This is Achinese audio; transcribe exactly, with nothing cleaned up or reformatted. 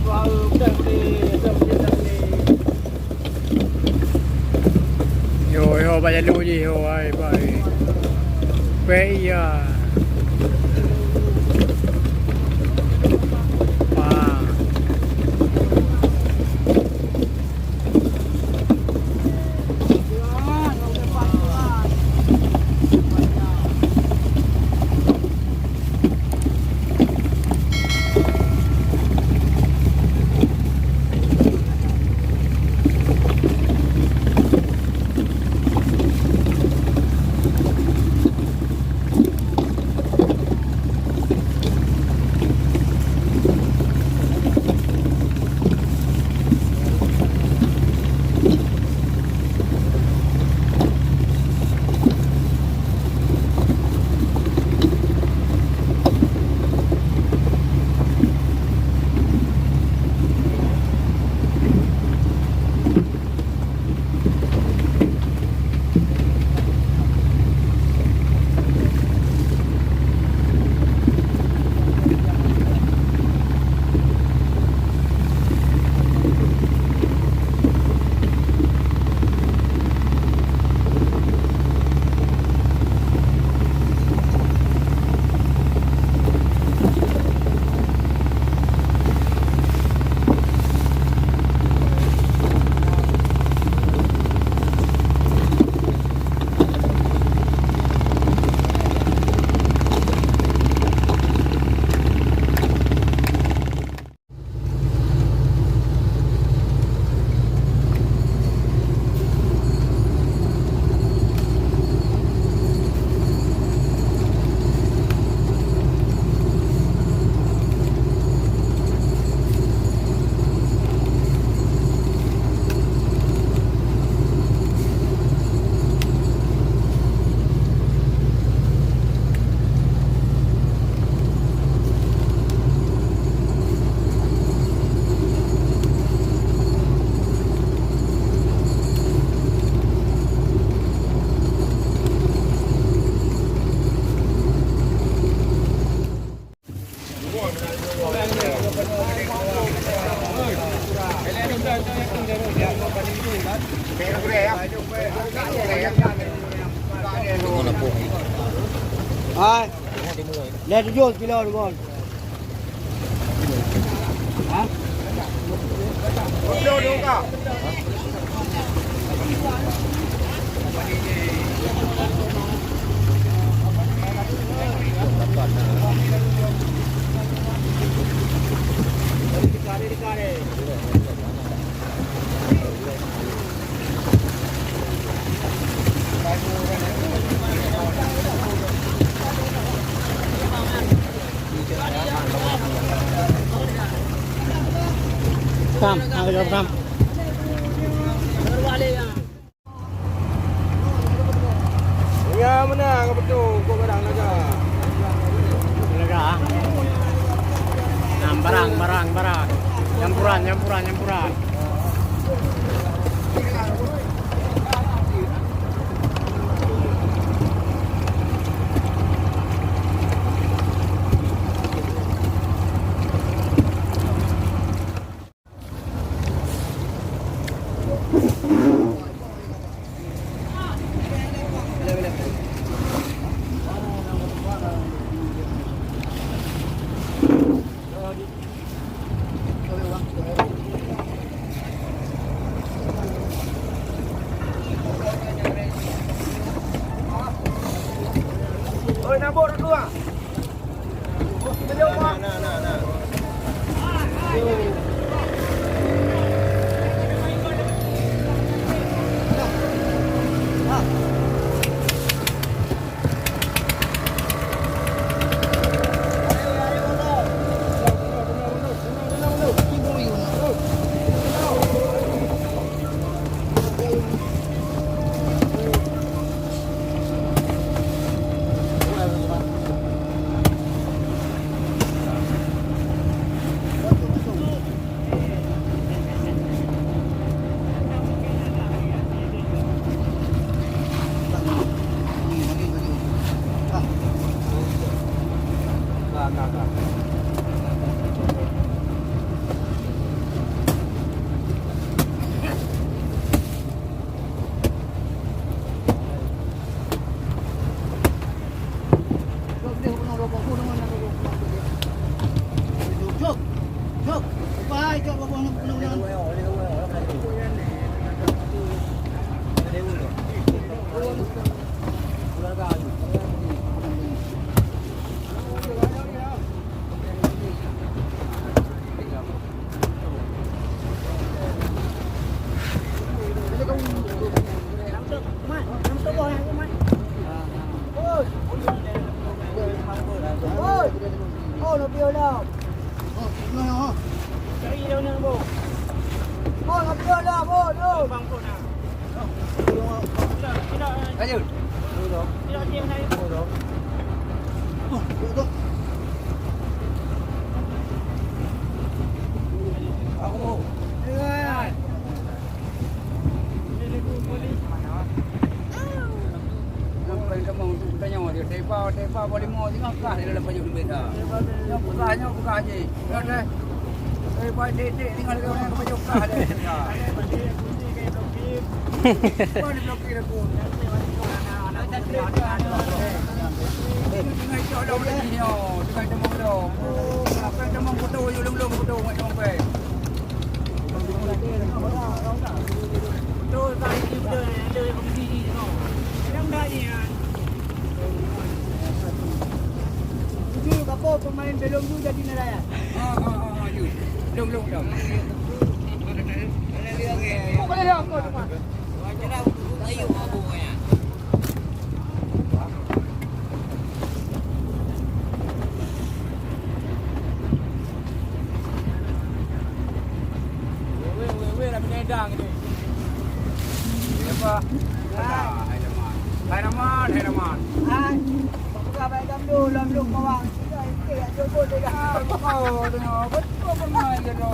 Yo, yo, bak jalô jih, yo, ai, bai. Pek iya. Wah. Hai. Lhèe tujoh kilo, Bang. Pram, ah, jawab Pram. Ya, mana ka betul kok barang laga. Laga, ah. Nah, barang, barang, barang. Nyampuran, nyampuran, nyampuran. Cok, pai cok boboh nang penuh nang. Lanjut. Nyoe bukan kamoe untuk geutanyoe, dia teuba, teuba boh limong singoh kah di dalam pajoh duit dah. Nyoe peugah, nyoe peugah jih. Nyoe deh. Teuba dek-dek singoh lagèe ureueng pajoh kah deh. Kau diblokir aku. Tengah ijak dong lagi nyoe. Tengah temong dong. Apa yang temong foto, yuk lom-lom foto ngon temong pèng. Jujur, apa pemain belum tu jadi nelayan? Ah, ah, ah, ah, jom. Jom, jom, jom. Kok boleh dah kau tu, Mat? Wewe, wewe, dah bina edang ni. Siapa? Ah, hai Rahman. Hai Rahman, hai Rahman. Hai. Buka baik gamdu, lom lom bawang. Sudah, itu ya, cukup dia. Ah, kau tengok. Betul pun main dia tu.